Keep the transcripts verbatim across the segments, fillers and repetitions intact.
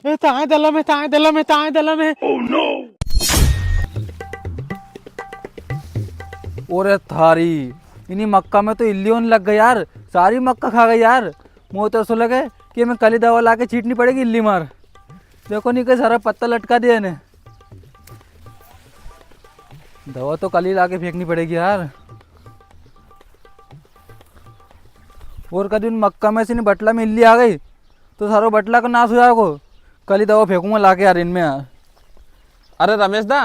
ए, ताए दला में, ताए दला में, ताए दला में। ओरे थारी, इनी मक्का में तो इल्ली होने लग गई यार, सारी मक्का खा गई यार। मोए तो ऐसो लगे कि मैं कली दवा लाके छीटनी पड़ेगी इल्ली मार। देखो नी, कई सारा पत्ता लटका दिया इन्हें। दवा तो कली लाके फेंकनी पड़ेगी यार। और कदी उन मक्का में से नी बटला में इल्ली आ गई, तो सारो बटला को नाश हो जाएगो। कली दवा फेंकूंगा लाके यार इनमें यार। अरे रमेश दा,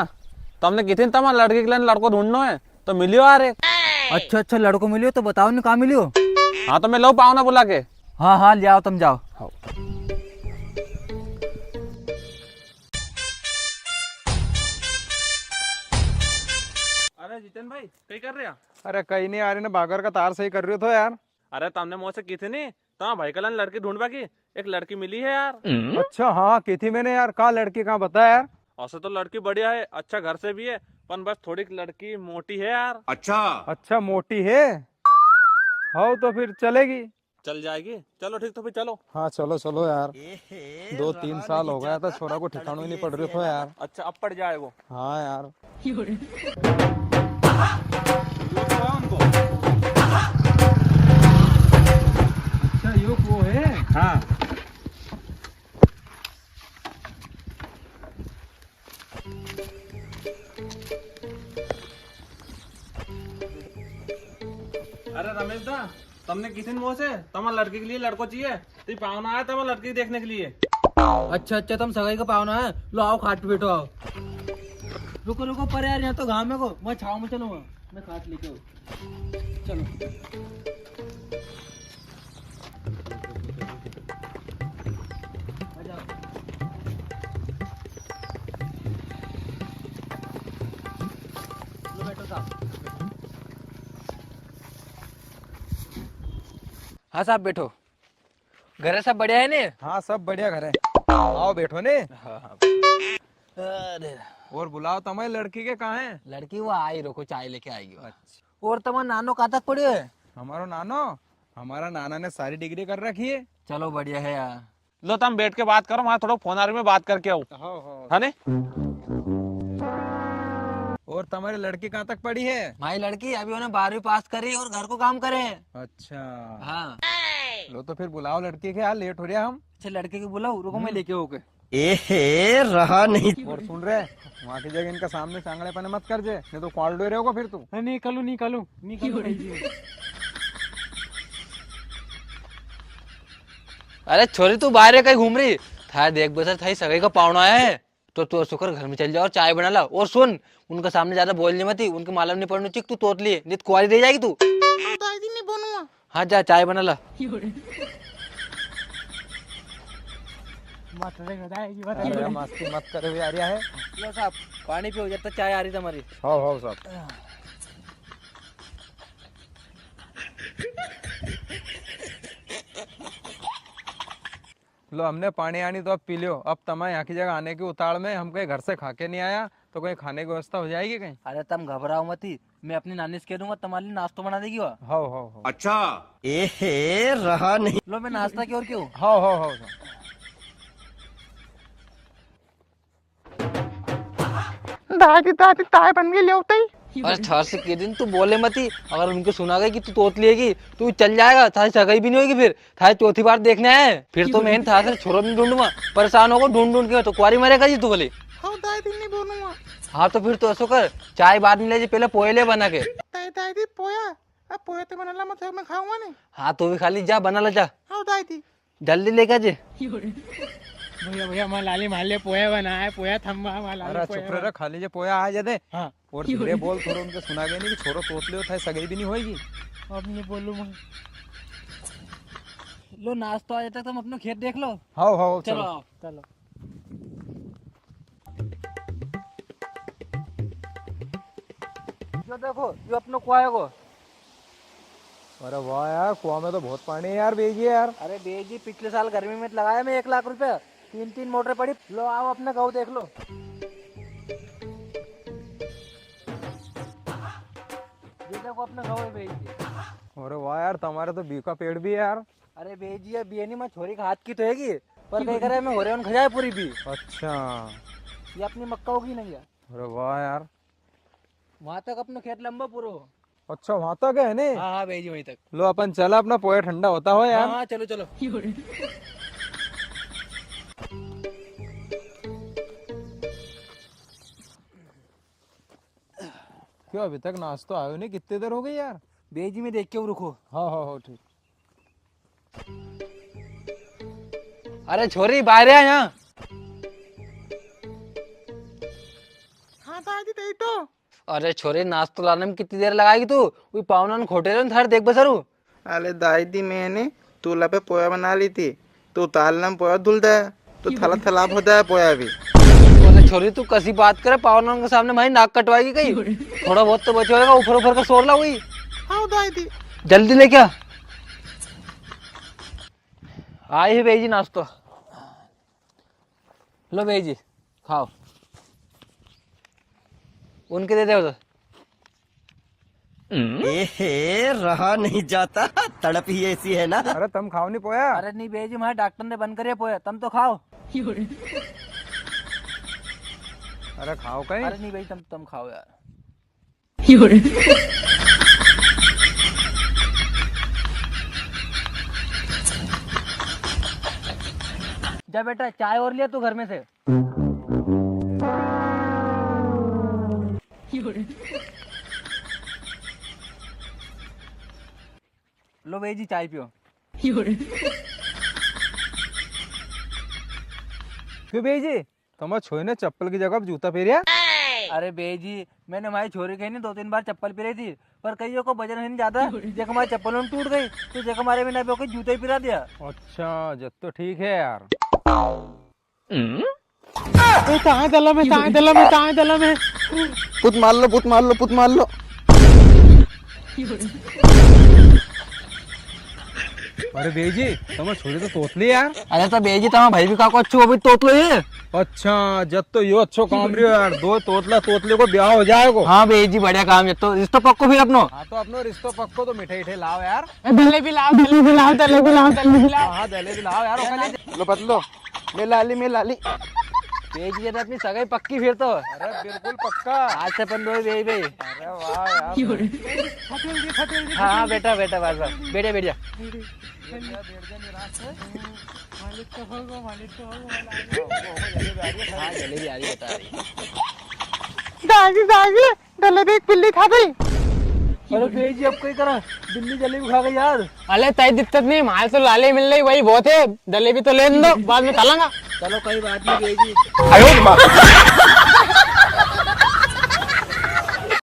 तमने की थी नी तमारे लड़की के लिए लड़को ढूंढनो है, तो मिलियो यार एक। अच्छा, अच्छा, लड़को मिलियो तो बताओ नी, कहाँ मिलियो? हाँ, तो मैं लऊँ पावना बुला के। हाँ, हाँ, ले आओ, तम जाओ। हाँ। अरे जितेन भाई, कई कर रहे हैं? अरे कई नी यार, इन्हें बागर का तार सही कर रहे हो तो यार। अरे तमने मोसे की थी नी, तमारा भाई का लाने लड़की ढूंढबा की, एक लड़की मिली है यार। अच्छा, हाँ, की थी मैंने यार, कहाँ लड़की, कहाँ बता यार। ऐसे तो लड़की बढ़िया है, अच्छा घर से भी है, पण बस थोड़ी लड़की मोटी है यार। अच्छा। अच्छा, मोटी है? हाँ, तो फिर चलेगी। चल जाएगी। चलो ठीक, तो फिर चलो। हाँ, चलो, चलो यार। दो तीन साल हो गया था, छोरा को ठिकाणो ही नी पड़ रहा था यार। अच्छा, अब पड़ जाएगो। हाँ यार। अच्छा, यो वो है? हाँ। अरे रमेश दा, तमने की थी नी मोसे, तमारा लड़की के लिए लड़को चाहिए, तो ये पावना आया तमारा लड़की देखने के लिए। अच्छा, अच्छा, तम सगाई का पावना है, लो आओ खाट पे बैठो, आओ। रुको, रुको, पर यार यहाँ तो घाम है को, मैं छाव में चलूंगा, मैं खाट लेके आऊँ। चलो। आ जाओ। लो बैठो साहब। हाँ साहब, बैठो। घरे सब बढ़िया है ने? हाँ, सब बढ़िया घरे। आओ, बैठो ने। हाँ, हाँ। अरे। और बुलाओ, तमारी लड़की के कहाँ है? लड़की वो आई, रुको, चाय लेके आएगी वो। अच्छा। और तमारो नानो कहाँ तक पढ़्यो है? हमारो नानो? हमारा नाना ने सारी डिग्री कर रखी है। चलो, बढ़िया है यार। लो, तम बैठ के बात करो, मारे थोड़ो फोन आ रही, मैं बात करके आऊँ। हाँ, हाँ। है ने? और तमारी लड़की कहाँ तक पढ़ी है? मारी लड़की अभी उन्हें बारहवीं पास करी और घर को काम करे। अच्छा। हाँ। लो, तो फिर बुलाओ लड़की के, यार, लेट हो रहा हम। अच्छा, लड़के के बुलाओ, रुको, मैं हम्म। लेके आऊँ के। ए हे, रहा नहीं। और सुन रे, वहाँ की जगह इनका सामने सांगड़े पने मत कर जे, नी तो क्वाल डोई रहेगा फिर तू। हाँ, नी कलू, नी कलू, नी कलू भाई जी। अरे छोरी, तू बाहर कई घूम री? थारे देख बसर थारी सगाई का पावणा है, तो तू असो कर, घर में चल जा और चाय बना ला। और सुन, उनका सामने ज्यादा बोलनी मती, उनके मालम नी पड़नी चइये कि तू तोतली है, नी तो कुंवारी रह जाएगी तू। हाँ, दादी, नी बोलूंगा। हाँ, जा, चाय बना ला। मत रे, बताएगी, बताएगी। अरे, मस्ती मत करे, भी आ रहा है। लो साहब, पानी पियो, जब तक चाय आ रही तमारी। हाँ, हाँ, साहब। लो, हमने पानी आनी तो अब पी लियो। अब तमारे यहाँ की जगह आने की उतावल में हम कहीं घर से खा के नी आया, तो कहीं खाने की व्यवस्था हो जाएगी कहीं? अरे, तम घबराओ मती, मैं अपनी नानी से कह दूंगा, तमारे लिए नाश्तो बना देगी वो। हाओ, हाओ, हाओ। अच्छा। ए हे, रहा नहीं। लो, मैं नाश्ता की ओर क्यों? हाओ, हाओ, हाओ, हाओ। दादी, दादी, ताय बन गई, ले उताई। अरे, थार से के दिन तू बोले मती, अगर उनके सुना गई कि तू तोतली है कि, तू चल जाएगा, थारी सगाई भी नी होगी फिर। थारे चौथी बार देखने आए, फिर तो मैं थारे से छोरो नी ढूंढूंगा, परेशान होगो ढूंढ ढूंढ के, तो कुंवारी मरेगा जी तू बोले। हाँ दादी, नी बोलूंगा। हाँ तो फिर तो ऐसो कर, चाय बाद में ले जी, पहले पोहे ले बना के। दादी, दादी, पोया? अब पोया तो बना ला, मैं तो मैं खाऊंगा नी। हाँ तो भी खा ली, जा बना ला जा। हाँ दादी। जल्दी लेके आ जे। भैया, भैया, मां लाली माले पोया बनाए, पोया थम्बा, मां लाली अरे पोया चुप रह बना- रे, खा लीजे पोया, आ जाते। हाँ। और धीरे बोल, थोड़ा उनके सुना गया नी कि छोरो तोतली हो, थारी सगाई भी नी होएगी। अब नी बोलूं मैं। लो, नाश्तो आ जाता, तुम अपनो खेत देख लो। हाओ, हाओ, चलो, चलो। आओ, चलो। यो देखो, यो अपनो कुआ है को। अरे वाह यार, कुआ में तो बहुत पानी है यार, बेजी है यार। अरे बेजी, पिछले साल गर्मी में लगाया मैं एक लाख रुपया, तीन तीन मोटर पड़ी। लो आओ, अपना गऊं देख लो। ये देखो, अपना गऊं है बेजी। अरे वाह यार, तमारे तो बीका पेड़ भी है यार। अरे बेजी, ये बियनी मां छोरी का हाथ की तो हैगी, पर कई करे, मैं हो रहे उन खजाए पूरी भी। अच्छा। ये अपनी मक्का होगी ना यार। अरे वाह यार। वहां तक अपनो खेत लंबा पूरो। अच्छा, वहां तक है ने? हाँ, हाँ, बेजी, वहीं तक। लो, अपन चला, अपना पोया ठंडा होता हो यार। हाँ, हाँ, चलो, चलो। क्यों, अभी तक नाश्तो आयो नहीं? कितनी देर हो गई यार? बेजी, मैं देख के रुको। हाँ, हाँ, हाँ, ठीक। अरे छोरी, बाहर आ यहाँ। हाँ दादी, तई तो। अरे छोरी, नाश्तो लाने में कितनी देर लगाएगी तू? वी पावना ने खोटे रहे थारे देख बसरू। अरे दादी, मैंने तूला पे पोया बना ली थी, तो तालना में पोया धुल दे, तो थला थला हो जाए पोया भी। अरे छोरी, तू कसी बात करे, पावना के सामने मारी नाक कटवाएगी कई? थोड़ा बहुत तो बचो होगा, ऊपर ऊपर का सोर ला हुई। हाँ दादी। जल्दी लेके आ। आई है बेजी नाश्तो। लो बेजी, खाओ। उनके दे दे उधर। एहे, रहा नहीं जाता, तड़प ही ऐसी है ना। अरे, तम खाओ नहीं पोया? अरे नहीं बेजी, मारे डॉक्टर ने बंद करे पोया, तम तो खाओ। अरे खाओ कई। अरे नहीं भाई, तम, तम खाओ यार। जा बेटा, चाय और लिया तू घर में से। लो बेजी, चाय पियो। क्यों बेजी, तुम्हारे छोरे ने चप्पल की जगह जूता पहरिया? अरे बेजी, मैंने मारी छोरी के नी दो तीन बार चप्पल पिराई थी, पर कईयों को वजन है नी ज्यादा, जेके मारी चप्पल टूट गई, तो जेके मारे मैंने अभी ओके जूता ही पिरा दिया। अच्छा, जब तो ठीक है यार। ए, ताए दला में, ताए दला में, ताए दला में। पुत मार लो, पुत मार लो, पुत मार लो। अरे बेजी, तुम्हारे छोरी तो तोतली यार। अरे तो बेजी, तुम्हारा भाई भी काको अच्छो, वो भी तोतलो ही। अच्छा, जब तो यो अच्छो काम रियो यार, दो तोतला तोतले को ब्याह हो जाएगो। हाँ बेजी, बढ़िया काम है, तो रिश्तो पक्को फिर अपनो। हाँ, तो अपनो रिश्तो पक्को, तो मिठाई इठाई लाओ यार। ए, दले भी लाओ, दले भी लाओ, दले भी लाओ, दले भी लाओ। हाँ, हाँ, दले भी लाओ यार, ओके ले। लो पतलो, मैं लाली, मैं लाली। बेजी, ये तो अपनी सगाई पक्की फिर तो। अरे बिल्कुल पक्का। आज से अपन दो ही बेई बेई। अरे वाह यार। फटेल जी, फटेल जी, हाँ, हाँ, फटेल जी। बेटा, बेटा, बस, बस। बैठ जा, बैठ जा। बैठ जा, बैठ जा, निराश है। मालिक तो होगो, मालिक तो होगो, मालिक। हाँ, जलेबी आ रही, बता रही। दागी, दागी। जलेबी एक बिल्ली खा गई। अरे बेजी, अब कई करा, बिल्ली जलेबी खा गई यार। अरे तई दिक्कत नहीं, मारे तो लाली मिल रही, वही बहुत है। जलेबी तो लेने दो, बाद में खा लांगा। चलो, कोई बात नहीं बेजी। आयो माँ।